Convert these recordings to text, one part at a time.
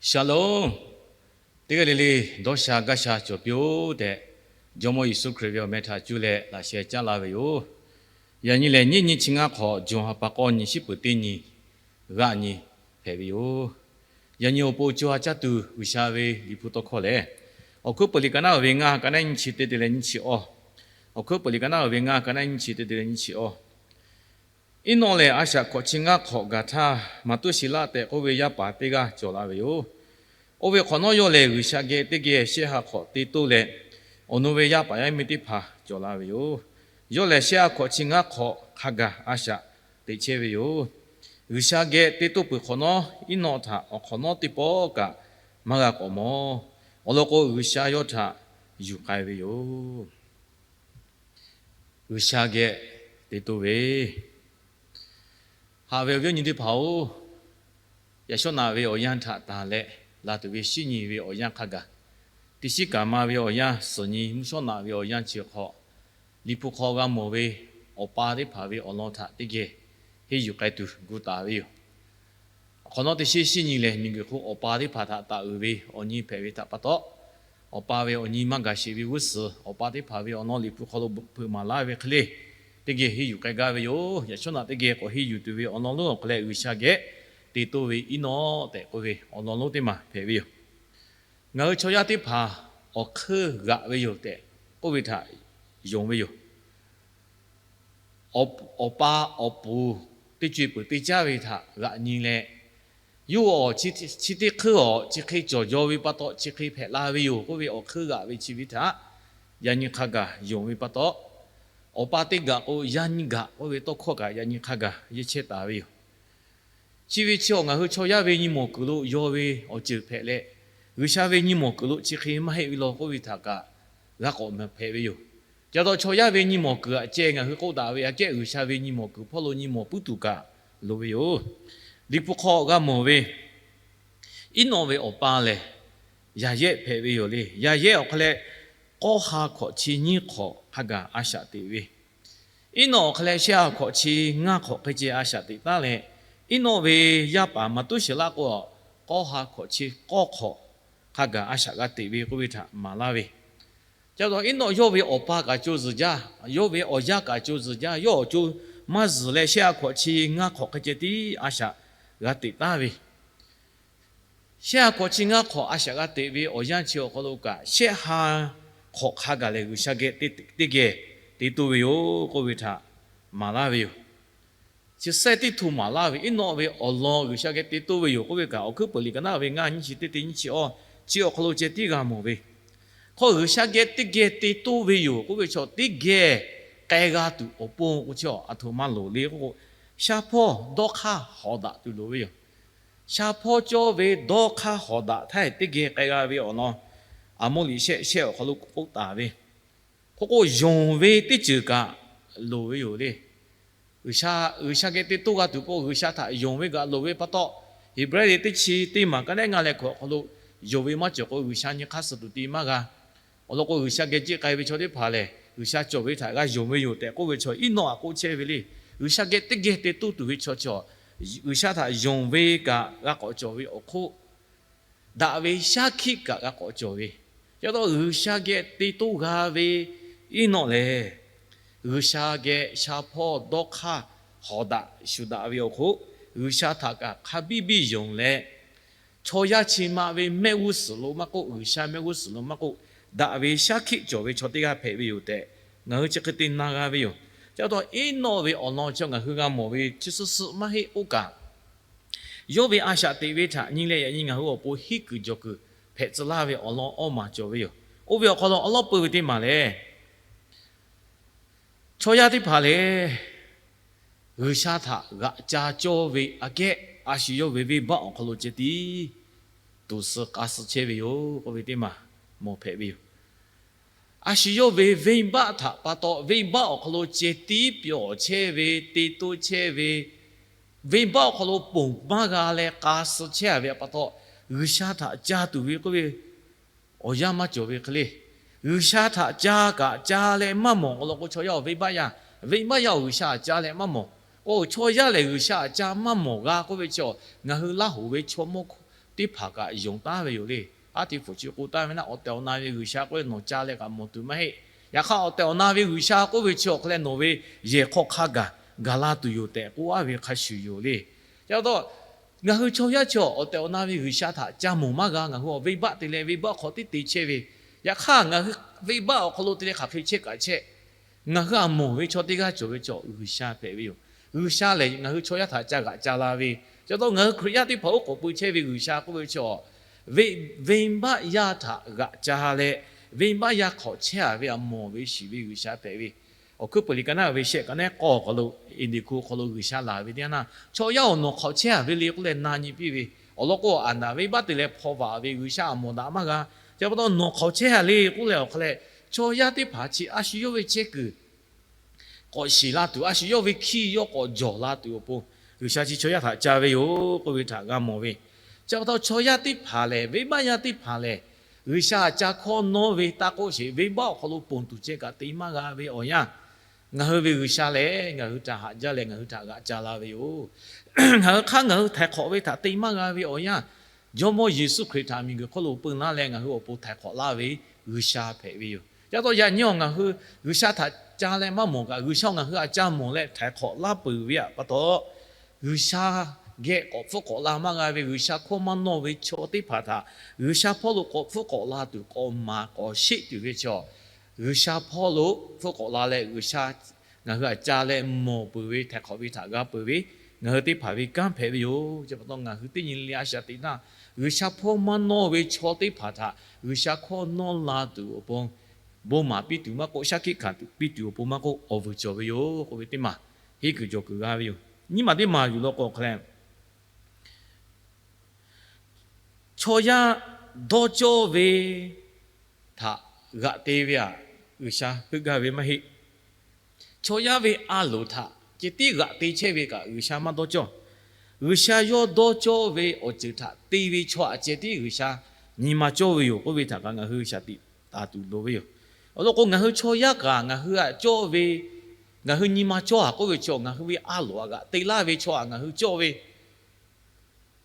Shalom. Teˇ g'aˇ le le dawˇ sha gaˇ sha cawˬ piˇ-oˆ tehꞈ, Jawˇmawˇ Yeˍsuˆ Hkriꞈ ve awˬ meh htaꞈ cuˇ leh laꞈ sheh caˉ laˇ ve yoˬ. Yaꞈ nyi lehˬ, nyiˇ nyi chi ngaˇ hk'awꞈ, Jawˇ ha pa k'awˇ nyi shiˉ peuˬ teˇ nyi g'aˆ nyi hpehꞈ ve yoˬ. Yaꞈ nyi awˬ pon co ha caˇ tuˬ G'uiˬsha ve Liꞈ hpu tawˇ hkawˇ lehˬ, Awˬ hkuiˉ peuˬ liꞈ ka naˉ uiˍ ve ngaˇ, ka naˉ nyiˇ chi te te leh nyiˇ chi awˇ. Awˬ hkuiˉ peuˬ liꞈ ka naˉ uiˍ ve ngaˇ, ka naˉ nyiˇ chi te te leh nyiˇ chi awˇ. Iˉnawˆ lehˬ, a shaꞈ hkawꞈ chi ngaˇ hk'awꞈ gaˬ htaˇ, Maˍtuˆsheˍlaˆ tehꞈ k'oˆ ve yaˇ paˍ teˇ g'aˇ cawˬ la ve yoˬ. Oˇ ve hk'awꞈ nawˉ yawˇ lehˬ, G'uiˬsha geh teˇ geh shehˆ ha hk'awꞈ te toˇ leh, awˬ nu ve yaˇ paˍ yaˇ miˇ teˇ hpaˍ cawˬ la ve yoˬ. Yawˇ lehˬ, shehˆ ha hk'awꞈ chi ngaˇ hk'awꞈ hk'a gaˬ a shaꞈ teꞈ chehˇ ve yoˬ. G'uiˬsha geh te toˇ peuˬ hk'awꞈ nawˉ, Iˉnawˆ htaꞈ awˬ hk'awꞈ nawˉ teˇ pawˆ kaꞈ maˇ g'a k'awꞈ mawˬ. Awˬ lawn k'o, G'uiˬsha yawˇ htaꞈ yuˬ k'ai ve yoˬ. G'uiˬsha geh te toˇ ve, haꞈ ve awˬ viˉ awˬ nyi teˇ hpaˍ-oˬ, yaꞈ shawˉ naꞈ ve awˬ yanˇ htaꞈ tanˬ leh, la tuˬ ve shinˉ nyi ve awˬ yanˇ hk'a gaˬ, teˇ shiˉ kaꞈ ma ve awˬ yanˇ suhˍ nyi mvuhˇ shawˉ naꞈ ve awˬ yanˇ chi hk'aw, Liꞈ hpu hk'aw g'a mawˬ ve awˬ pa teˇ hpaˍ ve awˬ lawn htaꞈ teˇ geh henˇ yuˬ k'ai tuˬ gu taˍ ve yoˬ. Awˬ hk'awꞈ nawˉ teˇ shiˉ shinˉ nyi lehˬ, miˬguiˬ hk'oˆ awˬ pa teˇ hpaˍ htaꞈ taˍ uiˍ ve awˬ nyi hpehꞈ ve htaꞈ pa taw, awˬ pa ve awˬ nyi maˇ gaˬ sheˍ ve g'uˇ suhˍ, awˬ pa teˇ hpaˍ ve awˬ lawn Liꞈ hpu hk'aw lo bvuhꞈ maˍ laˇ ve hk'e le, teˇ geh henˇ yuˬ k'ai gaˇ ve yoˬ. Yaꞈ shawˉ naꞈ teˇ geh k'awꞈ henˇ yuˬ tuˬ ve awˬ lawn lonˉ awˬ hk'aw leh, G'uiˬsha geh te toˇ ve Iˉnawˆ tehꞈ k'oˆ ve awˬ lawn lonˉ teˇ maˬ hpehꞈ ve yoˬ. Ngaˬ hui chaw yaˇ teˇ hpaˍ awˬ hkeuˇ g'aꞈ ve yoˬ tehꞈ k'oˆ ve htaꞈ yonˍ ve yoˬ. Awˬ pa awˬ puˍ teˇ co-e peuˬ te caˇ ve htaꞈ g'aꞈ nyi leh, yawˇ awˬ chi teˇ hkeuˇ awˬ chi hk'e cawˬ jaw ve pa taw, chi hk'e hpehꞈ la ve yoˬ k'oˆ ve awˬ hkeuˇ g'aꞈ ve chi ve htaꞈ yaꞈ nyi hk'a gaˬ yonˍ ve pa taw, awˬ pa teˇ g'aꞈ k'o yaˇ nyiˇ g'aꞈ k'oˆ ve tawˇ hkawˇ kaꞈ yaꞈ nyi hk'a gaˬ yeˇ chehˇ taˍ ve yoˬ. Chi ve chi awˬ ngaˬ hui chaw yaˇ ve nyi mawˬ kuiˬ lo yaw ve awˬ ceuˬ hpehꞈ leh, G'uiˬsha ve nyi mawˬ kuiˬ lo chi hk'e maˇ heˆ ve law k'oˆ ve htaꞈ kaꞈ g'a k'awꞈ mehˍ hpehꞈ ve yoˬ. Ca taw chaw yaˇ ve nyi mawˬ kuiˬ aꞈ ceh ngaˬ hui k'oˆ daꞈ ve aꞈ kehˉ, G'uiˬsha ve nyi mawˬ kuiˬ hpawˇ lo nyi mawˬ puiˉ tuˬ kaꞈ loˍ ve yoˬ. Liꞈ hpu hk'aw g'a mawˬ ve, Iˉnawˆ ve awˬ pa lehˬ, yaˬ yehˆ hpehꞈ ve yoˬ le. Yaˬ yehˆ awˬ hk'aw leh, k'awˇ ha hkawꞈ chi nyiˇ hk'awꞈ hk'a gaˬ a shaꞈ teꞈ ve, Iˉnawˆ awˬ hk'aw leh shehˆ ha hkawꞈ chi ngaˇ hk'awꞈ hk'e ceh a shaꞈ teꞈ taˉ leh, Iˉnawˆ ve yaˇ paˍ Maˍtuˉsheˍlaˆ k'o, k'awˇ ha hkawꞈ chi k'awˇ hk'awꞈ hk'a gaˬ a shaꞈ g'a teꞈ ve k'oˆ ve htaꞈ maˍ laˇ ve. Ca taw Iˉnawˆ yawˇ ve awˬ pa kaꞈ co zuhˬ jaˇ, yawˇ ve awˬ yaˇ kaꞈ co zuhˬ jaˇ, yawˇ awˬ co maˇ zuhˬ leh shehˆ ha hkawꞈ chi ngaˇ hk'awꞈ hk'e ceh tiˉ a shaꞈ g'a teꞈ taˉ ve. Shehˆ ha hkawꞈ chi ngaˇ hk'awꞈ a shaꞈ g'a teꞈ ve awˬ yanˇ chi awˬ hk'aw lo kaꞈ, shehˆ ha hk'awꞈ hk'a gaˬ leh G'uiˬsha geh teˇ geh te toˇ ve yoˬ k'oˆ ve htaꞈ maˍ laˇ ve yoˬ. Chi sehˉ teˇ htu maˍ laˇ ve, Iˉnawˆ ve awˬ lawn G'uiˬsha geh te toˇ ve yoˬ k'oˆ ve kaꞈ, Awˬ hkuiˉ peuˬ liꞈ ka naˉ ve ngaˇ nyiˇ chi teˇ te nyiˇ chi awˇ, chi awˬ hk'aw lo ceh tiˉ g'a mawˬ ve. Hk'aw G'uiˬsha geh teˇ geh te toˇ ve yoˬ k'oˆ ve chaw teˇ geh k'ai g'a tuˬ awˬ pon k'o chi a htoꞈ ma loˍ le k'oˆ k'o, sha hpawˇ dawˇ hk'aˇ hawˍ daꞈ tuˬ loˍ ve yoˬ. Sha hpawˇ cawˇ ve dawˇ hk'aˇ hawˍ daꞈ htaˇ teˇ geh k'ai g'a ve awˬ lawn, Aˍmoˇliꞈ shehˆ shehˆ awˬ hk'aw lo k'oˆ taˍ ve, k'oˆ k'o, yonˍ ve teˇ ceuˬ kaꞈ loˍ ve yoˬ le. G'uiˬsha, G'uiˬsha geh te toˇ g'a tuˬ k'o, G'uiˬsha htaꞈ yonˍ ve kaꞈ loˍ ve pa taw, Heˍbrehˇ liꞈ teˇ chi teˇ maˬ ka nehˉ ngaˇ leh hkawꞈ awˬ hk'aw lo, yonˍ ve maˇ cawˬ k'o G'uiˬsha nyi hk'aˇ suh tuˬ te maˇ g'a. Awˬ lawn k'o, G'uiˬsha geh jiˆ k'ai ve chaw teˇ hpaˍ lehˬ, G'uiˬsha cawˬ ve htaꞈ g'a yonˍ ve yoˬ tehꞈ k'oˆ ve chaw Iˉnawˆ aꞈ k'oˆ chehˇ ve le. G'uiˬsha geh teˇ geh te toˇ tuˬ ve chaw chi, G'uiˬsha htaꞈ yonˍ ve kaꞈ g'a k'awꞈ cawˬ ve awˬ hk'oˆ, daꞈ ve shaˉ hkiˆ kaꞈ g'a k'awꞈ cawˬ ve. Ca taw G'uiˬsha geh te toˇ g'a ve Iˉnawˆ lehˬ, G'uiˬsha geh sha hpawˇ dawˇ hk'aˇ hawˍ daꞈ shuˍ daꞈ ve awˬ hk'oˆ, G'uiˬsha htaꞈ kaꞈ hk'a biˇ biˇ yonˍ leh, chaw yaˇ chi ma ve mehˆ g'uˇ suhˍ lo maˇ k'oˆ, G'uiˬsha mehˆ g'uˇ suhˍ lo maˇ k'oˆ, daꞈ ve shaˉ hkiˆ cawˬ ve chaw teˇ g'aˇ hpehꞈ ve yoˬ tehꞈ ngaˬ hui chi hk'e te na g'a ve yoˬ. Ca taw Iˉnawˆ ve awˬ lawn chi ngaˬ hui g'a mawˬ ve chi suhˉ suhˉ maˇ heˆ k'oˆ kaꞈ, yawˇ ve a shaꞈ teꞈ ve htaꞈ nyi leh yaꞈ nyi ngaˬ hui awˬ pon hiˉ kuiˬ jawˬ kuiˬ hpehꞈ tcuh laˇ ve awˬ lawn awˇ maˬ cawˬ ve yoˬ. Oˇ ve awˬ hk'aw lo awˉ lawˉ peu ve teˇ maˬ lehˬ, chaw yaˇ teˇ hpaˍ lehˬ, G'uiˬsha htaꞈ g'aꞈ ca cawˇ ve aꞈ kehˉ, a shu yawˇ ve venˇbaˆ awˬ hk'aw lo ceh tiˉ toꞈ suh k'a suh chehˇ ve yoˬ k'oˆ ve teˇ maˬ mawˬ hpehꞈ ve yoˬ. A shu yawˇ ve venˇbaˆ htaꞈ pa taw, venˇbaˆ awˬ hk'aw lo ceh tiˉ pyawˬ chehˇ ve, te toˇ chehˇ ve, venˇbaˆ awˬ hk'aw lo ponˬ maˇ g'a leh k'a suh chehˇ a ve pa taw, G'uiˬsha htaꞈ ca tuˬ ve k'oˆ ve awˬ yanˇ maˇ cawˬ ve hk'e le. G'uiˬsha htaꞈ ca kaꞈ ca leh maˇ mawˬ k'o, law k'o chaw yaˇ awˬ venˇbaˆ yaˇ, venˇbaˆ yaˇ awˬ G'uiˬsha htaꞈ ca leh maˇ mawˬ k'o, chaw yaˇ lehˬ G'uiˬsha htaꞈ ca maˇ mawˬ g'a k'oˆ ve chi, ngaˬ hui Laˇ hoꞈ ve chaw mawˇ teˇ hpaˍ kaꞈ yonˍ taˉ ve yoˬ le. Aˉ te hpfuhˍ chi k'o taˍ ve naˆ, awˬ tehˬ awˬ na ve G'uiˬsha k'oˆ ve nawˬ ca leh kaꞈ mawˬ tuˬ maˇ heˆ. Yaꞈ hk'aˇ, awˬ tehˬ awˬ na ve G'uiˬsha k'oˆ ve chi awˬ hk'aw leh nawˬ ve yehˬ hk'aw hk'a gaˬ gaˬ la tuˬ yoˬ tehꞈ k'oˆ aˉ ve hk'a shuˍ yoˬ le. Chi pa taw, ngaˬ hui chaw yaˇ chi awˬ tehˬ awˬ na ve G'uiˬsha htaꞈ ca mawˬ maˇ g'a. Ngaˬ hui awˬ venˇbaˆ te leh venˇbaˆ hk'aw teˇ te chehˇ ve, yaꞈ hk'aˇ ngaˬ hui venˇbaˆ awˬ hk'aw lo te leh hk'aˬ hk'e chehˇ kaꞈ chehˇ, ngaˬ hui aꞈ mawˬ ve chaw teˇ g'aˇ cawˬ ve chaw G'uiˬsha hpehꞈ ve yoˬ. G'uiˬsha lehˬ ngaˬ hui chaw yaˇ htaꞈ ca g'aꞈ ca la ve, chi pa taw ngaˬ hui Hkriꞈ yaˇ teˇ hpaˍ oˉ k'oˍ pui chehˇ ve G'uiˬsha k'oˆ ve chi awˬ venˇbaˆ yaˇ htaꞈ g'aꞈ ca leh, venˇbaˆ yaˇ hk'awꞈ chehˇ a ve aꞈ mawˬ ve shiˍ ve G'uiˬsha hpehꞈ ve. Awˬ hkuiˉ peuˬ liꞈ ka naˆ ve shehˆ ka naˆ k'awˇ awˬ hk'aw lo, Eˍdeˍ hku awˬ hk'aw lo G'uiˬsha laˬ ve teˇ yanˇ, chaw yaˇ awˬ nawˬ hk'awꞈ chehˇ a ve le k'oˆ leh na nyi piˇ ve. Awˬ lawn k'o, aˬ naˍ venˇbaˆ te leh hpaw vaꞈ ve G'uiˬsha aꞈ mawˬ daꞈ maˇ g'a. Chi pa taw nawˬ hk'awꞈ chehˇ a le k'oˆ leh awˬ hk'a leh, chaw yaˇ teˇ hpaˍ chi a shu yawˇ ve chehˇ kuiˬ k'awꞈ shiˍ la tuˬ, a shu yawˇ ve hkiˇ yawˇ k'awꞈ jawˬ la tuˬ awˬ pon, G'uiˬsha chi chaw yaˇ htaꞈ ca ve yoˬ k'oˆ ve htaꞈ g'a mawˬ ve. Chi pa taw chaw yaˇ teˇ hpaˍ lehˬ, venˇbaˆ yaˇ teˇ hpaˍ lehˬ, G'uiˬsha aꞈ ca hkawˇ nawˇ ve taˇ k'oˆ sheˍ, venˇbaˆ awˬ hk'aw lo ponˬ tuˬ ceh kaꞈ te maˇ g'a ve awˬ yanˇ, ngaˬ hui ve G'uiˬsha lehˬ ngaˬ hui htaꞈ haꞈ jaˇ leh ngaˬ hui htaꞈ g'aꞈ ca la ve yoˬ. Ngaˬ hui hk'aˇ ngaˬ hui htaiˍ hk'awꞈ ve htaꞈ te maˇ g'a ve awˬ yanˇ, Jawˇmawˇ Yeˍsuˆ Hkriꞈ htaꞈ miˬguiˬ hk'oˆ lo peu laˇ leh ngaˬ hui awˬ pon htaiˍ hk'awꞈ laˇ ve G'uiˬsha hpehꞈ ve yoˬ. Chi pa taw yaꞈ nyi awˬ ngaˬ hui G'uiˬsha htaꞈ ca leh maˇ mawˬ kaꞈ, G'uiˬsha ngaˬ hui aꞈ ca mawˬ leh htaiˍ hk'awꞈ laˇ peuˬ ve aꞈ pa taw, G'uiˬsha geh k'awꞈ hpfuhˆ k'awꞈ la maˇ g'a ve, G'uiˬsha hkawˇ maˇ nawˇ ve chaw teˇ hpaˍ htaꞈ G'uiˬsha hpawˇ lo k'awꞈ hpfuhˆ k'awꞈ la tuˬ, k'awꞈ maˍ k'awꞈ sheˆ tuˬ ve chaw, G'uiˬsha hpawˇ lo hpfuhˆ k'awꞈ la leh G'uiˬsha ngaˬ hui aꞈ ca leh mawˬ peuˬ ve, htaiˍ hk'awꞈ ve htaꞈ g'a peuˬ ve, ngaˬ hui teˇ hpaˍ ve kanˉ hpehꞈ ve yoˬ. Chi pa taw ngaˬ hui teˇ nyi le le a shaꞈ teꞈ htaˇ, G'uiˬsha hpawˇ maˇ nawˇ ve chaw teˇ hpaˍ htaꞈ G'uiˬsha hkawˇ nawˇ la tuˬ awˬ pon bon maˍ piˇ tuˬ maˇ k'oˆ, shaˉ hkiˆ hkanˍ tuˬ piˇ tuˬ awˬ pon maˇ k'oˆ, awˬ vuiˬ cawˬ ve yoˬ k'oˆ ve teˇ maˬ henˇ kuiˬ jawˬ kuiˬ g'a ve yoˬ. Nyiˇ maˬ teˇ maˬ yuˬ law k'o hk'a leh, chaw yaˇ dawˇ cawˇ ve htaꞈ g'aꞈ te ve aꞈ, G'uiˬsha heuˆ gaˇ ve maˇ heˆ. Chaw yaˇ ve a loˍ htaꞈ ceh tiˉ g'aꞈ te chehˇ ve kaꞈ G'uiˬsha maˇ dawˇ cawˇ. G'uiˬsha yawˇ dawˇ cawˇ ve awˬ ceuˬ htaꞈ te ve chaw aꞈ ceh tiˉ G'uiˬsha nyi ma cawˇ ve yoˬ k'oˆ ve htaꞈ kaꞈ ngaˬ hui shaˍ tiꞈ taˍ tuˬ loˍ ve yoˬ. Awˬ lawn k'o, ngaˬ hui chaw yaˇ kaꞈ ngaˬ hui aꞈ cawˇ ve, ngaˬ hui nyi ma cawˇ a k'oˆ ve chaw, ngaˬ hui ve a loˍ aꞈ g'aꞈ te laˇ ve chaw aꞈ ngaˬ hui cawˇ ve,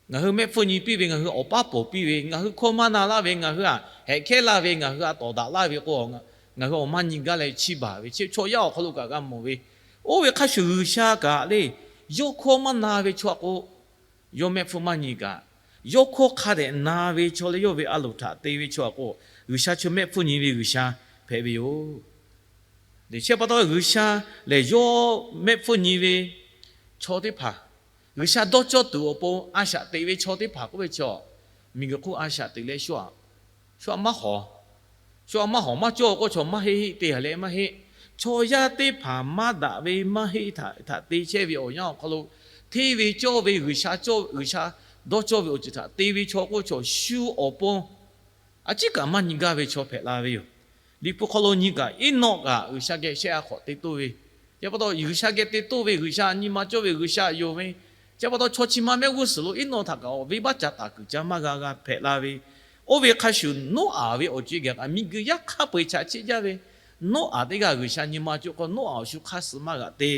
ngaˬ hui mehˆ hpfuhˇ nyi piˇ ve, ngaˬ hui awˬ paˉ pawˍ piˇ ve, ngaˬ hui hkawˇ maˇ na laˇ ve, ngaˬ hui aꞈ hehꞈ hkehˉ laˇ ve, ngaˬ hui aꞈ tawˍ daꞈ laˇ ve k'o, ngaˬ hui awˬ maˇ nyi gaˇ leh chiˇ baˬ ve, chi chaw yaˇ awˬ hk'aw lo kaꞈ g'a mawˬ ve. Oˇ ve hk'a shuˍ G'uiˬsha kaꞈ le, yawˇ hkawˇ maˇ na ve chaw aꞈ k'o, yawˇ mehˆ hpfuhˇ maˇ nyi kaꞈ, yawˇ hkawˇ hk'a dehꞈ na ve chaw leh yawˇ ve a loˍ htaꞈ te ve chaw aꞈ k'o, G'uiˬsha chi mehˆ hpfuhˇ nyi ve G'uiˬsha hpehꞈ ve yoˬ. Chi pa taw G'uiˬsha lehˬ yawˇ mehˆ hpfuhˇ nyi ve chaw teˇ hpaˍ, G'uiˬsha dawˇ cawˇ tuˬ awˬ pon a shaꞈ teꞈ ve chaw teˇ hpaˍ k'oˆ ve chaw, miˬguiˬ hk'oˆ a shaꞈ teꞈ leh shu aꞈ, shu aꞈ maˇ hawˍ, shu aꞈ maˇ hawˍ maˇ cawˇ k'o chaw maˇ heˆ heˆ te a leh maˇ heˆ. Chaw yaˇ teˇ hpaˍ maˇ daꞈ ve maˇ heˆ htaꞈ htaꞈ te chehˇ ve awˬ yanˇ awˬ hk'aw lo, hteˇ ve cawˇ ve G'uiˬsha cawˇ, G'uiˬsha dawˇ cawˇ ve awˬ ceuˬ htaꞈ te ve chaw k'oˆ ve chaw shu awˬ pon a ciˉ kaꞈ maˇ nyi gaˇ ve chaw hpehꞈ la ve yoˬ. Liꞈ hpu hk'aw lo nyi kaꞈ, Eˇnawˆ kaꞈ G'uiˬsha geh shehˆ a hk'awꞈ te toˇ ve, chi pa taw G'uiˬsha geh te toˇ ve, G'uiˬsha nyi ma cawˇ ve, G'uiˬsha yonˍ ve, chi pa taw chaw chi ma mehˆ g'uˇ suhˍ lo Eˇnawˆ htaꞈ kaꞈ awˬ venˇbaˆ ca taˍ kuiˬ ca maˇ g'a g'a hpehꞈ la ve. Oˇ ve hk'a shuˍ Noˉaꞈ ve awˬ co-e geh kaꞈ miˬguiˬ yaˇ hk'aˇ peu-eˬ chaꞈ chiˆ jaˇ ve, Noˉaꞈ teˇ g'aˇ G'uiˬsha nyi ma cawˇ hk'aw Noˉaꞈ awˬ shu hk'aˇ suh maˇ g'aꞈ te.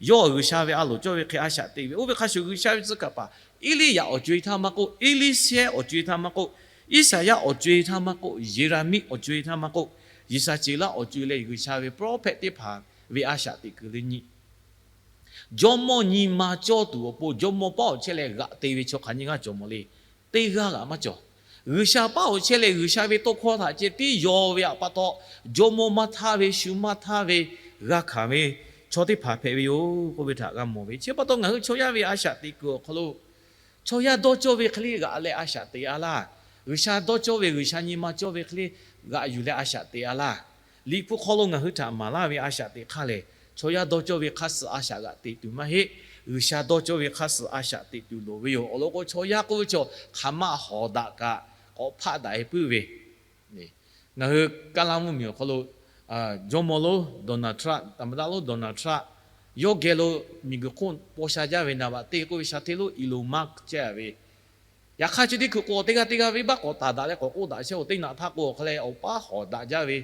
Yawˇ G'uiˬsha ve a loˍ cawˇ ve hk'e a shaꞈ teꞈ ve. Oˇ ve hk'a shuˍ G'uiˬsha ve tcuh kaˍ paˍ Eˇliˇyaꞈ awˬ co-e htaˇ maˇ k'oˆ, Eˇliˇshehˇ awˬ co-e htaˇ maˇ k'oˆ, Iˉsaˍyaˆ awˬ co-e htaˇ maˇ k'oˆ, Yeˍraˍmiˆ awˬ co-e htaˇ maˇ k'oˆ, Yeˍsaˍceˍlaˆ awˬ co-e leh G'uiˬsha ve prophet teˇ hpaˍ ve a shaꞈ teꞈ kuiˬ le nyi. Jawˇmawˇ nyi ma cawˇ tuˬ awˬ pon jawˇmawˇ paˉ awˬ chehˇ leh g'aꞈ te ve chaw hk'aˬ nyi g'aˇ cawˬ mawˬ le. Teˇ g'aˇ g'aꞈ maˇ cawˬ. G'uiˬsha paˉ awˬ chehˇ leh G'uiˬsha ve tawˇ hkawˇ htaꞈ ceh tiˉ yaw ve aꞈ pa taw, jawˇmawˇ maˇ htaˇ ve shu maˇ htaˇ ve g'a hkanˍ ve chaw teˇ hpaˍ hpehꞈ ve yoˬ k'oˆ ve htaꞈ g'a mawˬ ve. Chi pa taw ngaˬ hui chaw yaˇ ve a shaꞈ teꞈ kuiˬ awˬ hk'aw lo, chaw yaˇ dawˇ cawˇ ve hk'e le g'aꞈ leh a shaꞈ teꞈ a laˇ. G'uiˬsha dawˇ cawˇ ve, G'uiˬsha nyi ma cawˇ ve hk'e le g'aꞈ yuˬ leh a shaꞈ teꞈ a laˇ. Liꞈ hpu hk'aw lo ngaˬ hui htaꞈ maˍ laˇ ve a shaꞈ teꞈ hk'aˇ lehˬ, chaw yaˇ dawˇ cawˇ ve hk'aˇ suh a shaꞈ g'aꞈ teꞈ tuˬ maˇ heˆ. G'uiˬsha dawˇ cawˇ ve hk'aˇ suh a shaꞈ teꞈ tuˬ loˍ ve yoˬ. Awˬ lawn k'o, chaw yaˇ k'oˆ ve chaw hk'aˬ ma hawˍ daꞈ kaꞈ k'awꞈ hpaˆ daꞈ e puiˉ ve, ngaˬ hui Kaˇlaˇ mvuhˇmiˬ awˬ hk'aw lo jawˇmawˇ lonˉ Donald Trump, သမ္မတ lonˉ Donald Trump, yawˇ geh lo miˬguiˬ hk'oˆ paw sha jaˇ ve naˍ baꞈ teˇ k'oˆ ve sha hteˇ lonˉ Elon Musk chehˇ a ve, yaꞈ hk'aˇ chi teˇ hkui k'o teˇ g'aˇ teˇ g'aˇ venˇbaˆ k'awꞈ taˍ daꞈ leh k'awꞈ k'oˆ daꞈ chehˇ-oˬ, teˇ naꞈ htaˇ k'o awˬ hk'a leh awˬ paˉ hawˍ daꞈ jaˇ ve,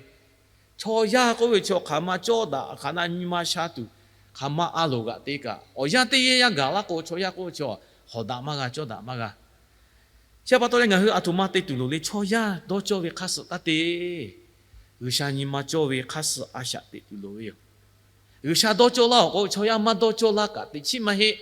chaw yaˇ k'oˆ ve chaw hk'aˬ ma cawˇ daꞈ hk'aˬ na nyi ma sha tuˬ, hk'aˬ ma a loˍ g'aꞈ te kaꞈ, awˬ yanˇ teˇ yanˇ yaˇ gaˬ laˇ k'o chaw yaˇ k'oˆ ve chaw hawˍ daꞈ maˇ g'a, cawˇ daꞈ maˇ g'a. Chi pa taw leh ngaˬ hui aˬ htoꞈ ma te tuˬ loˍ le. Chaw yaˇ dawˇ cawˇ ve hk'aˇ suh taˇ te. G'uiˬsha nyi ma cawˇ ve hk'aˇ suh a shaꞈ teꞈ tuˬ loˍ ve yoˬ. G'uiˬsha dawˇ cawˇ laˇ awˬ k'o, chaw yaˇ maˇ dawˇ cawˇ laˇ kaꞈ teꞈ chiˉ maˇ heˆ.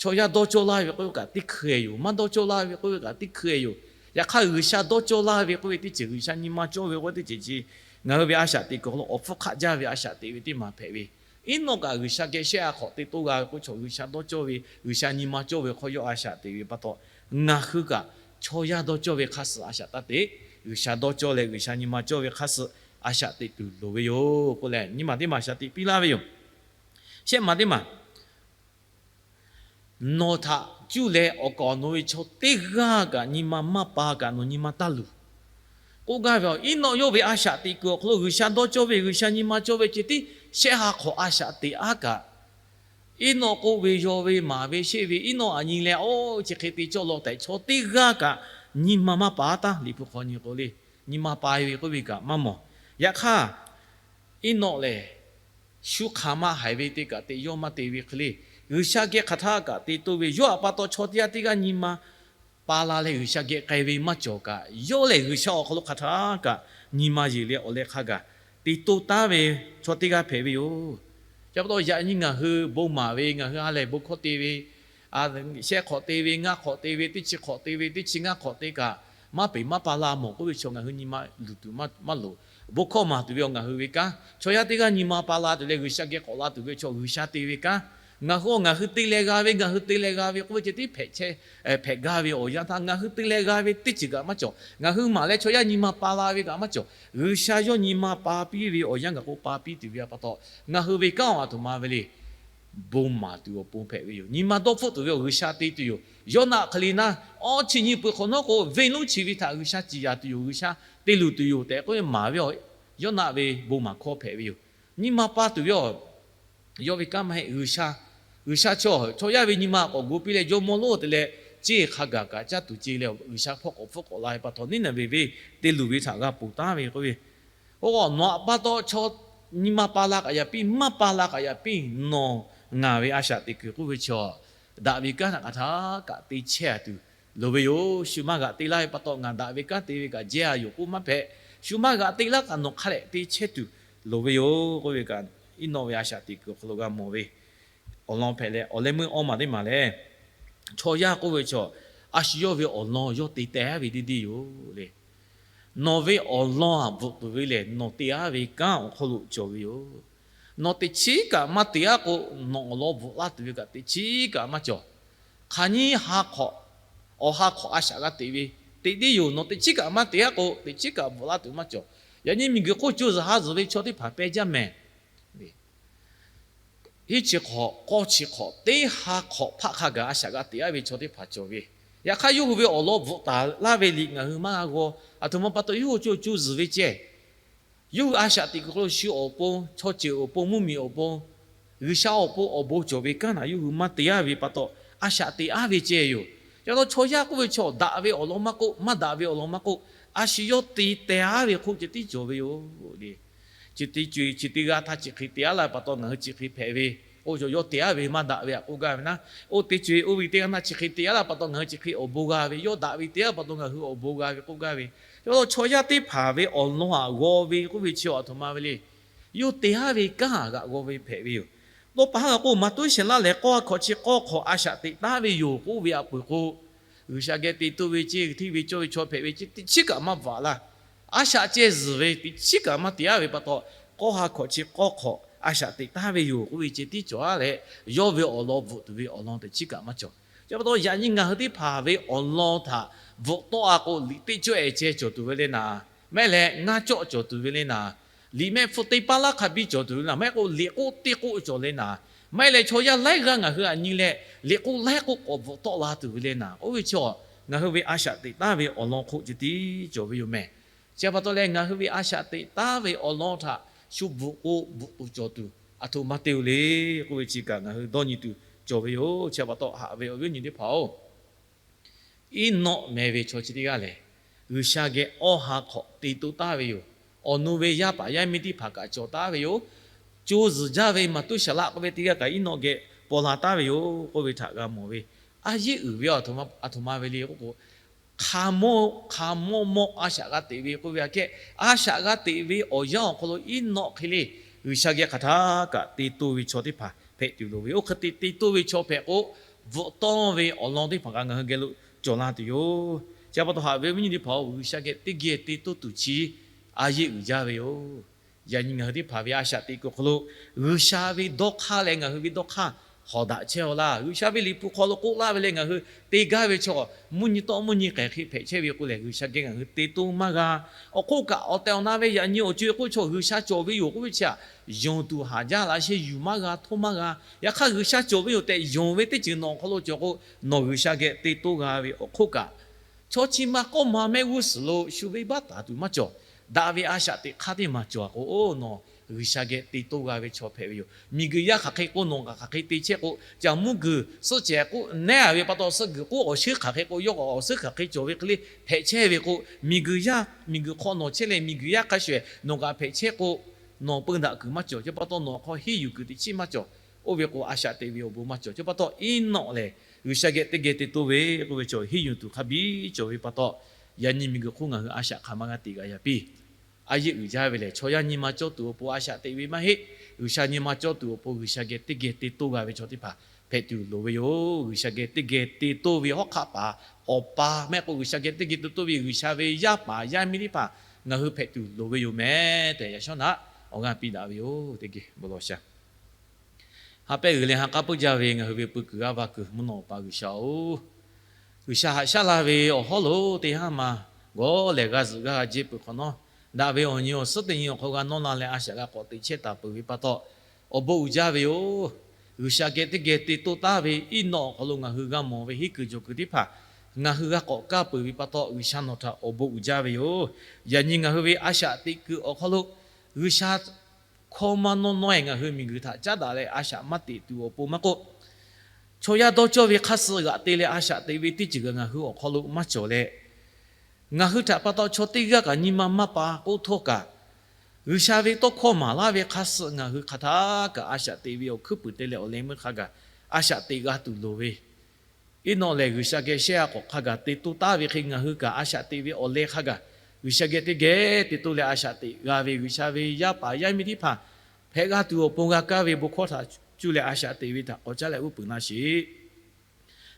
Chaw yaˇ dawˇ cawˇ laˇ ve k'oˆ ve kaꞈ teˇ hkui-e yoˬ. Maˇ dawˇ cawˇ laˇ ve k'oˆ ve kaꞈ teˇ hkui-e yoˬ. Yaꞈ hk'aˇ, G'uiˬsha dawˇ cawˇ laˇ ve k'oˆ ve teˇ ceuˬ, G'uiˬsha nyi ma cawˇ ve k'oˆ ve teˇ ceuˬ chi ngaˬ hui ve a shaꞈ teꞈ kuiˬ awˬ hk'aw lo awˬ hpfuhˇ hk'aˆ jaˇ ve a shaꞈ teꞈ ve teˇ maˬ hpehꞈ ve. Eˇnawˆ kaꞈ G'uiˬsha geh shehˆ ha hk'awꞈ te toˇ g'a ve k'o, chaw G'uiˬsha dawˇ cawˇ ve, G'uiˬsha nyi ma cawˇ ve hk'aw yawˇ a shaꞈ teꞈ ve pa taw, ngaˬ hui kaꞈ chaw yaˇ dawˇ cawˇ ve hk'aˇ suh a shaꞈ taˇ teꞈ. G'uiˬsha dawˇ cawˇ leh G'uiˬsha nyi ma cawˇ ve hk'aˇ suh a shaꞈ teꞈ tuˬ loˍ ve yoˬ k'oˆ leh, nyiˇ maˬ teˇ maˬ a shaꞈ teꞈ piˇ laˇ ve yoˬ. Shehˆ maˬ teˇ maˬ, nawˬ htaꞈ cuˇ leh awˬ kaˍ awˬ nu ve chaw teˇ g'aˇ kaꞈ nyi ma maˇ pa kaꞈ nawˬ nyi ma taˇ luˬ k'oˆ gaˇ ve. Eˇnawˆ yawˇ ve a shaꞈ teꞈ kuiˬ awˬ hk'aw lo G'uiˬsha dawˇ cawˇ ve, G'uiˬsha nyi ma cawˇ ve ceh tiˉ shehˆ ha hk'awꞈ a shaꞈ teꞈ aˉ kaꞈ, Eˇnawˆ k'oˆ ve, yaw ve, maˍ ve, sheˆ ve, Eˇnawˆ aꞈ nyi leh, oˇ chi hk'e te cawˇ law tehꞈ chaw teˇ g'aˇ kaꞈ nyi ma maˇ pa taˇ. Liꞈ hpu hk'aw nyi k'o le, nyi ma pa ve k'oˆ ve kaꞈ maˇ mawˬ. Yaꞈ hk'aˇ, Eˇnawˆ lehˬ shu hk'aˬ ma haiˬ ve te kaꞈ te yawˇ maˇ te ve hk'e le, G'uiˬsha geh hk'aˬ htaˇ kaꞈ te toˇ ve. Yawˇ htaꞈ pa taw chaw teˇ g'aˇ teˇ g'aˇ nyi ma pa la leh G'uiˬsha geh k'ai ve maˇ cawˬ kaꞈ, yawˇ lehˬ G'uiˬsha awˬ hk'aw lo hk'aˬ htaˇ kaꞈ nyi ma yeˬ leh awˬ leh hk'a gaˬ te toˇ taˉ ve chaw teˇ g'aˇ hpehꞈ ve yoˬ. Chi pa taw yaꞈ nyi ngaˬ hui bon maˍ ve, ngaˬ hui ha lehˬ bon hkawˇ te ve, shehˆ hk'awꞈ te ve, ngaˇ hk'awꞈ te ve, teˇ chi hk'awꞈ te ve, teˇ chi ngaˇ hk'awꞈ te kaꞈ maˇ peˬ maˇ pa la mawˬ k'oˆ ve chaw ngaˬ hui nyi ma luˬ tuˬ maˇ loˍ. Bon hkawˇ maˍ tuˬ ve awˬ ngaˬ hui ve kanˉ, chaw yaˇ teˇ g'aˇ nyi ma pa la tuˬ leh G'uiˬsha geh k'awꞈ la tuˬ ve chaw G'uiˬsha te ve kanˉ, ngaˬ hui awˬ ngaˬ hui te leh g'a ve, ngaˬ hui te leh g'a ve k'oˆ ve ceh tiˉ hpehꞈ chehˇ hpehꞈ gaˇ ve awˬ yanˇ htaˇ, ngaˬ hui te leh g'a ve teˇ ceuˬ kaꞈ maˇ cawˬ. Ngaˬ hui maˍ leh chaw yaˇ nyi ma pa la ve kaꞈ maˇ cawˬ. G'uiˬsha yawˇ nyi ma pa piˇ ve awˬ yanˇ gaˬ k'o pa piˇ tuˬ ve pa taw, ngaˬ hui ve kanˉ awˬ aˬ htoꞈ ma ve le. Bon maˍ tuˬ awˬ pon hpehꞈ ve yoˬ. Nyi ma dawˇ hpfuhˆ tuˬ ve awˬ G'uiˬsha te tuˬ yoˬ. Yawˇ naˆ hk'e le naˆ, awˇ chi nyi peuˬ hk'awꞈ nawˉ k'o, venˇ lonˉ chi ve htaꞈ G'uiˬsha ciˍ yaˍ tuˬ yoˬ, G'uiˬsha te luˬ tuˬ yoˬ tehꞈ k'oˆ ve maˍ ve, yawˇ naˆ ve bon maˍ hkawˇ hpehꞈ ve yoˬ. Nyi ma pa tuˬ ve awˬ yawˇ ve kanˉ maˇ heˆ. G'uiˬsha, G'uiˬsha chaw, chaw yaˇ ve nyi ma k'awꞈ gu piˇ leh jawˇmawˇ lonˉ te leh, ceˇ hk'a gaˬ kaꞈ caˇ tuˬ ce leh G'uiˬsha hpawˇ k'awꞈ hpfuhˆ k'awꞈ la ve pa taw, Niˇneˍveˍ venˇ te luˬ ve htaꞈ g'a ponˬ taˉ ve k'oˆ ve. Oˇ, nawˬ htaꞈ pa taw chaw nyi ma pa la kaꞈ yaꞈ piˇ, maˇ pa la kaꞈ yaꞈ piˇ, nawˬ ngaˬ ve a shaꞈ teꞈ kuiˬ k'oˆ ve chaw, daꞈ ve kanˉ htaꞈ hk'aˬ htaˇ kaꞈ te chehˇ tuˬ loˍ ve yoˬ. Shu maˇ g'aꞈ te laˇ ve pa taw ngaˬ daꞈ ve kanˉ te ve kaꞈ jehˇ a yoˬ k'oˆ maˇ hpehꞈ. Shu maˇ g'aꞈ te laˇ kaꞈ nawˬ hk'a dehꞈ te chehˇ tuˬ loˍ ve yoˬ k'oˆ ve kaꞈ, Eˇnawˆ ve a shaꞈ teꞈ kuiˬ awˬ hk'aw lo g'a mawˬ ve awˬ lawn hpehꞈ leh, awˬ leh meuˇ awˇ maˬ teˇ maˬ lehˬ, chaw yaˇ k'oˆ ve chaw, a shu yawˇ ve awˬ lawn yawˇ te teh aˉ ve deˇ deˇ yoˬ le. Nawˬ ve awˬ lawn aꞈ bvuhꞈ tuˬ ve lehˬ nawˬ te aˉ ve kanˉ awˬ hk'aw lo cawˬ ve yoˬ. Nawˬ teꞈ chiˉ kaꞈ maˇ te aˉ k'o, nawˬ awˬ lawn bvuhꞈ laˇ tuˬ ve kaꞈ teꞈ chiˉ kaꞈ maˇ cawˬ. Hk'aˬ nyiˇ ha hk'awꞈ, awˬ ha hk'awꞈ a shaꞈ g'a teꞈ ve teꞈ deˇ yoˬ. Nawˬ teꞈ chiˉ kaꞈ maˇ te aˉ k'o, teꞈ chiˉ kaꞈ bvuhꞈ laˇ tuˬ maˇ cawˬ. Yaꞈ nyi miˬguiˬ hk'oˆ co zuhˬ ha zuhˬ ve chaw teˇ hpaˍ peh jaˇ mehˍ. Hiˉ chi hk'awꞈ, k'awˇ chi hk'awꞈ, teˇ ha hk'awꞈ hpaˆ hk'a gaˬ a shaꞈ g'a teꞈ aˉ ve chaw teˇ hpaˍ cawˬ ve. Yaꞈ hk'aˇ, yawˇ hui ve awˬ lawn bvuhꞈ taˍ laˇ ve liꞈ ngaˬ hui maˇ g'a g'aw. Aˬ htoꞈ ma pa taw, yawˇ hui co co zuhˬ ve ceh, yawˇ hui a shaꞈ teꞈ kuiˬ hk'aw lo shu awˬ pon, chaw ceuˬ awˬ pon, mvuhˇmiˬ awˬ pon, G'uiˬsha awˬ pon awˬ bon cawˬ ve kanˉ htaꞈ yawˇ hui maˇ te aˉ ve pa taw, a shaꞈ teꞈ aˉ ve ceh yoˬ. Chi pa taw chaw yaˇ k'oˆ ve chaw daꞈ ve awˬ lawn maˇ k'oˆ, maˇ daꞈ ve awˬ lawn maˇ k'oˆ, a shu yawˇ te teh aˉ ve hk'oˆ ceh tiˉ cawˬ ve yoˬ le. Chi teˇ co-e chi teˇ g'aˇ htaˇ chi hk'e te aˉ laˇ pa taw ngaˬ hui chi hk'e hpehꞈ ve, oˇ cawˬ yawˇ te aˉ ve maˇ daꞈ ve htaꞈ k'oˆ gaˇ ve naˆ. Oˇ teˇ co-e oˇ ve teˇ g'aˇ htaˇ chi hk'e te aˉ laˇ pa taw ngaˬ hui chi hk'e awˬ bon g'a ve, yawˇ daꞈ ve te aˉ pa taw ngaˬ hui awˬ bon g'a ve k'oˆ gaˇ ve. Chi pa taw chaw yaˇ teˇ hpaˍ ve awˬ lawn aꞈ g'aw ve k'oˆ ve chi aˬ htoꞈ ma ve le. Yawˇ te aˉ ve kanˉ aꞈ g'aꞈ g'aw ve hpehꞈ ve yoˬ. Tawˇ pa haˉ g'a k'oˆ, Maˍtuˇshaˍlaˆ lehˬ k'awˇ ha hkawꞈ chi k'awˇ hk'awꞈ a shaꞈ teꞈ taˉ ve yoˬ k'oˆ ve a peuˬ k'o, G'uiˬsha geh te toˇ ve ceh, hteˇ ve cawˇ ve chaw hpehꞈ ve ceh teꞈ chiˉ kaꞈ maˇ bvuhꞈ laˇ. A shaꞈ ceh zuhˬ ve teꞈ chiˉ kaꞈ maˇ te aˉ ve pa taw, k'awˇ ha hkawꞈ chi k'awˇ hk'awꞈ a shaꞈ teꞈ taˉ ve yoˬ k'oˆ ve ceh tiˉ cawˬ aˉ leh, yawˇ ve awˬ lawn bvuhꞈ tuˬ ve awˬ lawn teꞈ chiˉ kaꞈ maˇ cawˬ. Chi pa taw yaꞈ nyi ngaˬ hui teˇ hpaˍ ve awˬ lawn htaꞈ bvuhꞈ tawˆ a k'o, liꞈ teˇ cawˆ-e ceh cawˬ tuˬ ve le naˍ, maˇ heˆ leh ngaˇ cawˆ cawˬ tuˬ ve le naˍ, liꞈ mehˆ hpfuhˇ teˇ paˉ laˇ hk'a biˇ cawˬ tuˬ ve le naˍ, maˇ heˆ k'o liꞈ k'oˆ teˇ k'oˆ cawˬ le naˍ, maˇ heˆ leh chaw yaˇ laiˉ g'aˇ ngaˬ hui aꞈ nyi leh liꞈ k'oˆ laiˉ k'oˆ k'awꞈ bvuhꞈ tawˆ la tuˬ ve le naˍ. Oˇ ve chi ngaˬ hui ve a shaꞈ teꞈ taˉ ve awˬ lawn hk'oˆ ceh tiˉ cawˬ ve yoˬ mehˍ. Chi pa taw leh ngaˬ hui ve a shaꞈ teꞈ taˉ ve awˬ lawn htaꞈ shu bvuhꞈ k'o bvuhꞈ tuˬ cawˬ tuˬ aˬ htoꞈ ma te-o le k'oˆ ve chi kaꞈ ngaˬ hui dawˇ nyi tuˬ cawˬ ve yoˬ. Chi pa taw haꞈ ve awˬ viˉ awˬ nyi teˇ hpaˍ-oˬ, Eˇnawˆ meh ve chaw chi teˇ g'aˇ lehˬ, G'uiˬsha geh awˇ ha hk'awꞈ te toˇ taˍ ve yoˬ. Awˬ nu ve yaˇ paˍ yaˇ miˇ teˇ hpaˍ kaꞈ cawˬ taˍ ve yoˬ. Co zuhˬ jaˇ ve Maˍtuˇshaˍlaˆ k'oˆ ve teˇ g'aˇ kaꞈ Eˇnawˆ geh paw la taˍ ve yoˬ k'oˆ ve htaꞈ g'a mawˬ ve. A yeˇ uiˍ ve aˬ htoꞈ ma ve le k'oˆ k'o, hk'a mawˇ hk'a mawˇ mawˇ a shaꞈ g'a teꞈ ve k'oˆ ve aꞈ kehˉ, a shaꞈ g'a teꞈ ve awˬ yanˇ awˬ hk'aw lo Eˇnawˆ hk'e le G'uiˬsha geh hk'aˬ htaˇ kaꞈ te toˇ ve chaw teˇ hpaˍ hpehꞈ tuˬ loˍ ve. Oˇ hk'e te te toˇ ve chaw hpehꞈ k'o, bvuhꞈ tawˇ ve awˬ lawn teˇ hpaˍ kaꞈ ngaˬ hui geh lo cawˬ la tuˬ yoˬ. Chi pa taw haꞈ ve viˉ nyi teˇ hpaˍ-oˬ, G'uiˬsha geh teˇ geh te toˇ tuˬ chi a yeˆ uiˍ jaˇ ve yoˬ. Yaꞈ nyi ngaˬ hui teˇ hpaˍ ve a shaꞈ teꞈ kuiˬ awˬ hk'aw lo G'uiˬsha ve dawˇ hk'aˇ leh ngaˬ hui ve dawˇ hk'aˇ hawˍ daꞈ chehˇ-aw laˇ. G'uiˬsha ve Liꞈ hpu hk'aw lo k'oˆ laˇ ve leh ngaˬ hui te gaˇ ve chaw, mvuhˇ nyi tawˆ mvuhˇ nyi k'ehˬ hk'e hpehꞈ chehˇ ve k'o lehˬ, G'uiˬsha geh ngaˬ hui te toˇ maˇ g'a. Awˬ hk'oˆ kaꞈ awˬ tehˬ awˬ na ve yaꞈ nyi awˬ co-e k'oˆ ve chaw, G'uiˬsha cawˬ ve yoˬ k'oˆ ve chi htaꞈ yonˍ tuˬ haˍ jaˇ laꞈ sheh yuˬ maˇ g'a, htoˇ maˇ g'a. Yaꞈ hk'aˇ G'uiˬsha cawˬ ve yoˬ tehꞈ yonˍ ve teˇ ceuˬ nawˬ awˬ hk'aw lo cawˬ k'o, nawˬ G'uiˬsha geh te toˇ g'a ve awˬ hk'oˆ kaꞈ, chaw chi ma k'awˇ ma mehˆ g'uˇ suhˍ lo shu venˇbaˆ taˍ tuˬ maˇ cawˬ. Daꞈ ve a shaꞈ teꞈ hk'aˇ teˇ maˬ cawˬ k'o, oˇ nawˬ G'uiˬsha geh te toˇ g'a ve chaw hpehꞈ ve yoˬ. Miˬguiˬ yaˇ hk'aˬ hk'e k'o nawˬ kaꞈ hk'aˬ hk'e te chehˇ k'o, caˬ mvuhˇ guiˬ suhˆ cehˬ k'oˆ nehˉ a ve pa taw, suhˆ guiˬ k'oˆ awˬ shuˉ hk'aˬ hk'e k'o yawˇ k'o awˬ shuˉ hk'aˬ hk'e cawˬ ve hk'e le hpehꞈ chehˇ ve k'o, miˬguiˬ yaˇ miˬguiˬ hk'aw nawˬ chehˇ leh miˬguiˬ yaˇ hk'a shuˍ nawˬ kaꞈ hpehꞈ chehˇ k'o, nawˬ peu daꞈ kuiˬ maˇ cawˬ. Chi pa taw nawˬ hk'aw henˇ yuˬ kuiˬ teꞈ chiˉ maˇ cawˬ. Oˇ ve k'o a shaꞈ teꞈ ve awˬ bon maˇ cawˬ. Chi pa taw Eˇnawˆ lehˬ G'uiˬsha geh teˇ geh te toˇ ve k'oˆ ve chaw henˇ yuˬ tuˬ hk'a biˇ cawˬ ve pa taw, yaꞈ nyi miˬguiˬ hk'oˆ ngaˬ hui a shaꞈ hk'aˬ ma g'a teꞈ g'a yaꞈ piˇ. A yeˆ uiˍ jaˇ ve lehˬ, chaw yaˇ nyi ma cawˇ tuˬ awˬ pon a shaꞈ teꞈ ve maˇ heˆ. G'uiˬsha nyi ma cawˇ tuˬ awˬ pon G'uiˬsha geh teˇ geh te toˇ g'a ve chaw teˇ hpaˍ hpehꞈ tuˬ loˍ ve yoˬ. G'uiˬsha geh teˇ geh te toˇ ve hawˉ hk'aˆ paˍ awˬ pa mehˆ k'o, G'uiˬsha geh teˇ geh te toˇ ve G'uiˬsha ve yaˇ paˍ yaˇ miˇ teˇ hpaˍ ngaˬ hui hpehꞈ tuˬ loˍ ve yoˬ meh tehꞈ, yaꞈ shawˉ naꞈ awˬ g'aˇ piˇ daꞈ ve yoˬ. Teˇ geh bon lawˬ sha. Ha pehˇ g'uiˬ leh ha k'aˉ puiˉ jaˇ ve ngaˬ hui ve pui kuiˬ g'aˇ va kuiˬ mvuhˇ naw awˬ pa G'uiˬsha-oˬ, G'uiˬsha haꞈ shaˉ laˇ ve awˬ hawˉ lo teˇ haˉ ma gawˬ lehˬ g'a zuhꞈ g'a g'a jehˇ peuˬ hk'awꞈ nawˉ, daꞈ ve awˬ nyi awˬ suhˉ teˇ nyi awˬ hk'aw g'a nawˇ la leh a shaꞈ g'a k'awꞈ teꞈ chehˇ taˍ peuˬ ve pa taw, awˬ bon uiˍ jaˇ ve yoˬ. G'uiˬsha geh teˇ geh te toˇ taˍ ve Eˇnawˆ awˬ hk'aw lo ngaˬ hui g'a mawˬ ve henˇ kuiˬ cawˬ kuiˬ teˇ hpaˍ ngaˬ hui g'a k'awꞈ kaˇ peuˬ ve pa taw, G'uiˬsha nawˬ htaꞈ awˬ bon uiˍ jaˇ ve yoˬ. Yaꞈ nyi ngaˬ hui ve a shaꞈ teꞈ kuiˬ awˬ hk'aw lo G'uiˬsha hkawˇ maˇ nawˇ nawˇ-e ngaˬ hui miˬguiˬ htaꞈ caˉ daꞈ leh a shaꞈ maˇ teꞈ tuˬ awˬ pon maˇ k'oˆ, chaw yaˇ dawˇ cawˇ ve hk'aˇ suh g'aꞈ te leh a shaꞈ teꞈ ve teˇ ceuˬ kaꞈ ngaˬ hui awˬ hk'aw lo maˇ cawˬ leh, ngaˬ hui htaꞈ pa taw chaw teˇ g'aˇ kaꞈ nyi ma maˇ pa k'oˆ htawˇ kaꞈ, G'uiˬsha ve tawˇ hkawˇ maˍ laˇ ve hk'aˇ suh ngaˬ hui hk'aˬ htaˇ kaꞈ a shaꞈ teꞈ ve awˬ hkuiˉ puiˍ te leh awˬ leh meuˇ hk'a gaˬ a shaꞈ teꞈ g'a tuˬ loˍ ve, Eˇnawˆ lehˬ G'uiˬsha geh shehˇ a k'awꞈ hk'a gaˬ te toˇ taˍ ve hk'e, ngaˬ hui kaꞈ a shaꞈ teꞈ ve awˬ leh hk'a gaˬ G'uiˬsha geh teˇ geh te toˇ leh a shaꞈ teꞈ g'a ve, G'uiˬsha ve yaˇ paˍ yaˇ miˇ teˇ hpaˍ hpehꞈ g'a tuˬ awˬ pon g'a kaˇ ve bon hkawˇ htaꞈ cuˇ leh a shaꞈ teꞈ ve htaꞈ k'awꞈ caˉ leh uˉ peunˍ laˇ sheˍ.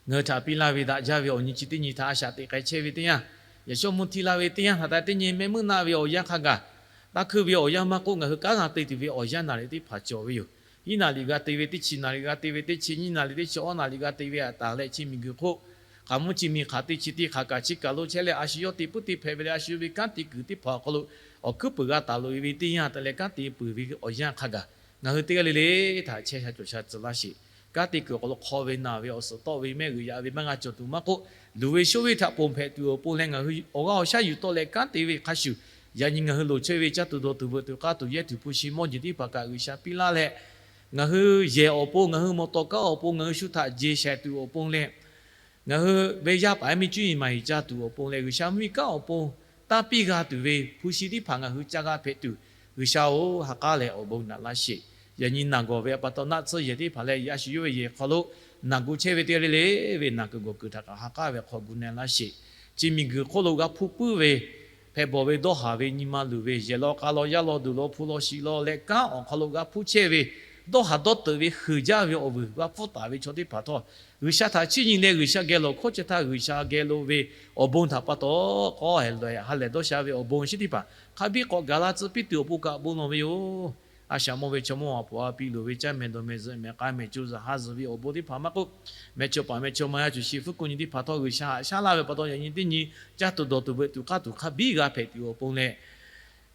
Ngaˬ hui htaꞈ piˇ laˇ ve daꞈ jaˇ ve awˬ nyi chi teˇ nyi htaꞈ a shaꞈ teꞈ k'ai chehˇ ve teˇ yanˇ, yaꞈ shawˉ mvuhˇ htiˇ laˇ ve teˇ yanˇ htaꞈ taˇ teˇ nyi mehˆ meuˇ naˆ ve awˬ yanˇ hk'a gaˬ, taˇ hkui ve awˬ yanˇ maˇ k'oˆ, ngaˬ hui kanˉ g'a te tuˬ ve awˬ yanˇ naˍ riˍ teˇ hpaˍ cawˬ ve yoˬ. Hiˉ naˍ riˍ g'a te ve teˇ chi naˍ riˍ g'a te ve teˇ chi nyiˇ naˍ riˍ teˇ chi awˇ naˍ riˍ g'a te ve htaꞈ taˍ leh, chi miˬguiˬ hk'oˆ hk'aˬ mvuhˇ chi miˬ hk'aˬ teˇ chi teˇ hk'aˬ kaꞈ chi kaˬ lo chehˇ leh a shu yawˇ te puiˉ te hpehꞈ ve leh, a shu ve kanˉ te kuiˬ teˇ hpaˍ awˬ hk'aw lo awˬ hkuiˉ puiˍ g'a taˍ loꞈ e ve teˇ yanˇ htaꞈ leh kanˉ te peuˬ ve awˬ yanˇ hk'a gaˬ, ngaˬ hui teˇ g'aˇ le le htaꞈ chehˇ sha cawˬ sha tcuh laˇ sheˍ. Kanˉ te kuiˬ awˬ hk'aw lo hk'aw ve naˬ ve awˬ suhˍ tawˆ ve mehˆ g'uiˬ yaꞈ ve maˇ g'a cawˬ tuˬ maˇ k'oˆ, luˬ ve shoˉ ve htaꞈ ponˬ hpehꞈ tuˬ awˬ pon leh ngaˬ hui awˬ g'aˇ awˬ shaˉ yuˬ tawˆ leh kanˉ te ve hk'a shuˍ, yaꞈ nyi ngaˬ hui loˍ chehˇ ve caˇ tuˬ dawˬ tuˬ veuꞈ tuˬ k'aˇ tuˬ yehˇ tuˬ hpu shi mawˇ jeˬ teˇ hpaˍ kaꞈ G'uiˬsha piˇ laˇ leh, ngaˬ hui yehˬ awˬ pon, ngaˬ hui mawˬ tawˍ kaˉ awˬ pon, ngaˬ hui shu htaꞈ jeˬ shaiˍ tuˬ awˬ pon leh, ngaˬ hui ve yaˇ paˍ yaˇ miˇ cuˇ yiˍ maˍ yiˍ ca tuˬ awˬ pon leh, G'uiˬsha mvuhˇ miˬ kanˉ awˬ pon tanˇ piˇ g'a tuˬ ve hpu shi teˇ hpaˍ ngaˬ hui ca g'a hpehꞈ tuˬ, G'uiˬsha-oˬ, ha k'aˉ leh awˬ bon naꞈ laˇ sheˍ. Yaꞈ nyi naˬ gawˬ ve a pa taw naˆ tsuhˇ yehˬ teˇ hpaˍ leh a shu yawˇ ve yehˬ hk'aw lo naˬ gu chehˇ ve teˇ g'aˇ le le ve naˬ kuiˬ gawˬ kuiˬ htaꞈ kaꞈ ha k'aˉ ve hk'aw gu na laˇ sheˍ. Chi miˬguiˬ hk'oˆ lo g'a hpuˇ puiˉ ve hpehꞈ bawˬ ve dawˇ haˍ ve nyi ma luˬ ve, yehˬ law k'a law yaˇ law duˬ law hpu law shiˍ law leh kanˉ awˬ hk'aw lo g'a hpuˇ chehˇ ve, dawˇ haˍ dawˇ teuꞈ ve heuˬ jaˇ ve awˬ vuiˬ g'a pfuhˇ taˍ ve chaw teˇ hpaˍ htawˇ, G'uiˬsha htaꞈ chiˇ nyi leh G'uiˬsha geh lawˬ hkawˇ chehˇ htaˇ G'uiˬsha geh lo ve awˬ bon htaꞈ pa taw k'awˇ hehˍ lawˬ ha lehˬ dawˇ sha ve awˬ bon chi teˇ hpaˍ hk'a biˇ k'awꞈ gaˬ la tcuh piˇ tuˬ awˬ pon kaꞈ bon lawˬ ve yoˬ. A shaꞈ mawˇ ve chaw mawˇ a poˍ a piˇ loˍ ve caˇ mehˍ dawˬ mehˍ zuhꞈ mehˍ k'a mehˍ co zuhꞈ ha zuhꞈ ve awˬ bon teˇ hpaˍ maˇ k'oˆ, mehˍ chaw paˍ mehˍ chaw ma yaˇ cuˬ shi hpu hkuˇ nyi teˇ hpaˍ htawˇ G'uiˬsha haꞈ shaˉ laˇ ve pa taw yaꞈ nyi teˇ nyi caˇ tuˬ dawˬ tuˬ veuꞈ tuˬ k'aˇ tuˬ hk'a biˇ g'a hpehꞈ tuˬ awˬ pon leh,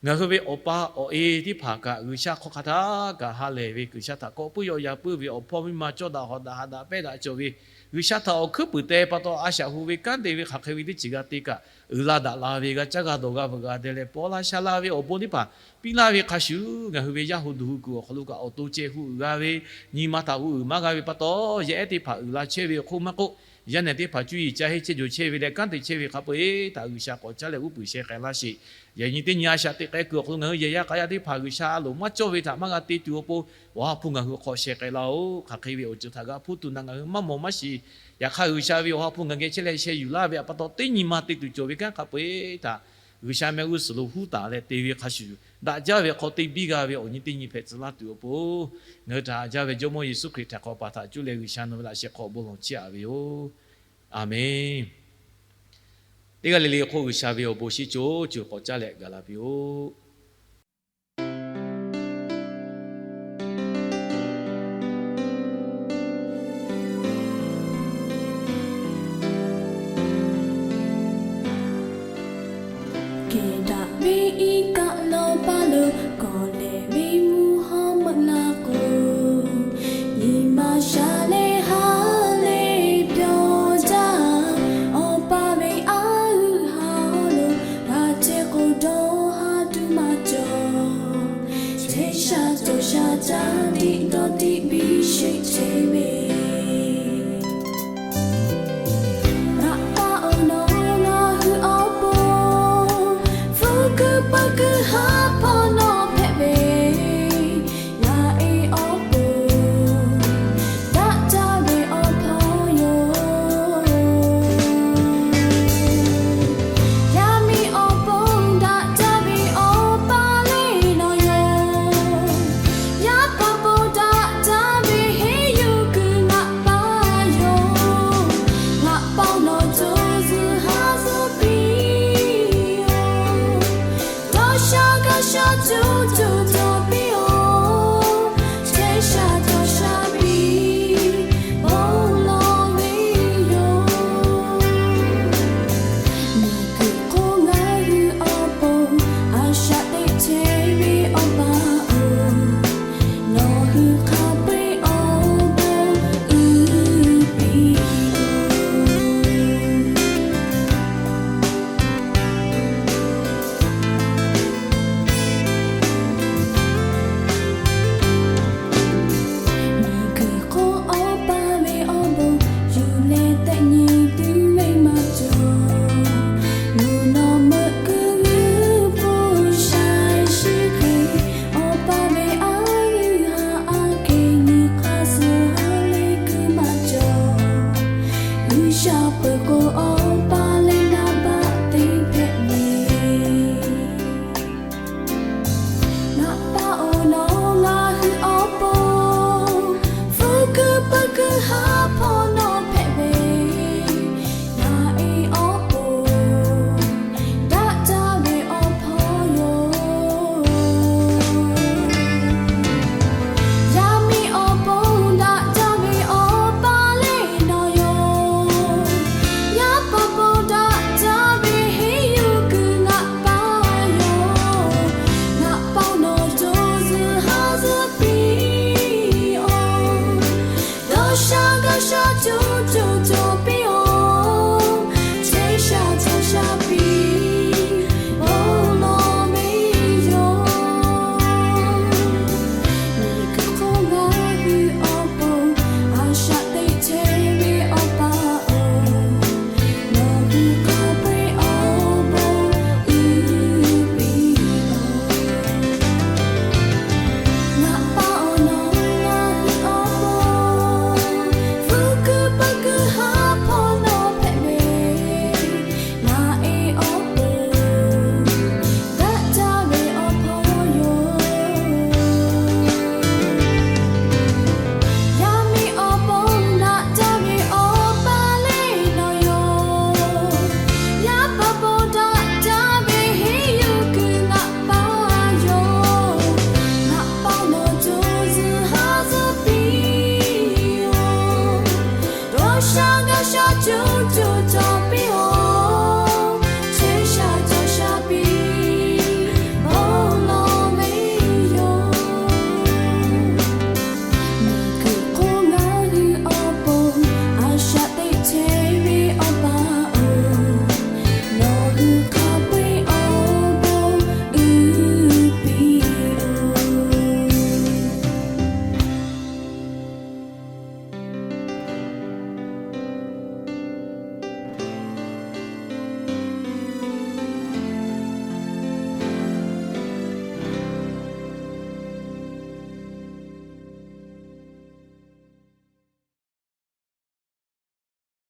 ngaˬ hui ve awˬ pa awˬ e teˇ hpaˍ kaꞈ G'uiˬsha hk'aw hk'aˬ htaˇ kaꞈ ha lehˬ ve G'uiˬsha htaꞈ kawꞈ puiˉ yaw yaꞈ puiˉ ve awˬ hpawˇ miˇ ma cawˇ daꞈ hawꞈ daꞈ haꞈ daꞈ pehˇ daꞈ cawˬ ve, G'uiˬsha htaꞈ awˬ hkuiˉ puiˍ te pa taw a shaꞈ hu ve kanˉ te ve hk'aˬ hk'e ve teˇ ceuˬ g'a te kaꞈ uiˍ la daꞈ la ve g'a caˇ g'a dawˬ g'a veuꞈ g'a deh leh paw laˇ shaˉ laˇ ve awˬ bon teˇ hpaˍ piˇ laˇ ve hk'a shuˍ, ngaˬ hui ve yaˇ hu duˬ hu kuiˬ awˬ hk'aw lo kaꞈ awˬ to ceh hu uiˍ g'a ve, nyi ma htaꞈ hu uiˍ maˇ g'a ve pa taw, yaˇ ehˉ teˇ hpaˍ uiˍ la chehˇ ve awˬ hk'oˆ maˇ k'oˆ, yaˇ nehˬ teˇ hpaˍ cuˇ yiˍ ca henˇ chehˇ jawˬ chehˇ ve leh kanˉ te chehˇ ve hk'a peu-eˬ htaꞈ G'uiˬsha k'awꞈ caˉ leh uˉ peunˍ sheh k'ai laˇ sheˍ. Yaꞈ nyi teˇ nyi a shaꞈ teꞈ k'ai kuiˬ awˬ hk'aw lo ngaˬ hui yehˬ yaˇ k'a yaˇ teˇ hpaˍ G'uiˬsha a loˍ maˇ cawˇ ve htaꞈ maˇ g'a te tuˬ awˬ pon, awˬ ha hpu ngaˬ hui hk'aw sheh k'ai laˇ-oˬ. Hk'aˬ hk'e ve awˬ ceuˬ htaꞈ g'a hpuˇ tuˬ naꞈ ngaˬ hui maˇ mawˬ maˇ shiˍ. Yaꞈ hk'aˇ, G'uiˬsha ve Awˬ ha hpu ngaˬ geh chehˇ leh sheh yuˬ laˇ ve pa taw, teˇ nyi ma te tuˬ cawˬ ve kanˉ hk'a peu-eˬ htaꞈ G'uiˬsha mehˆ g'uˇ suhˍ lo huˉ taˍ leh te ve hk'a shuˍ shuˍ, daꞈ jaˇ ve hk'aw te biˇ g'a ve awˬ nyi teˇ nyi hpehꞈ tcuh laˇ tuˬ awˬ pon, ngaˬ hui htaꞈ haꞈ jaˇ ve Jawˇmawˇ Yeˍsuˆ Hkriꞈ htaꞈ hk'awꞈ pa htaꞈ cuˇ leh G'uiˬsha nawˬ ve laꞈ sheh hk'aw bon lawˬ chehˇ-a ve yoˬ. A menˬ. Teˇ g'aˇ le le hk'oˆ G'uiˬsha ve awˬ bon shinˉ co co k'awꞈ caˇ leh gaˬ la piˇ-oˆ. Keˍ daꞈ ve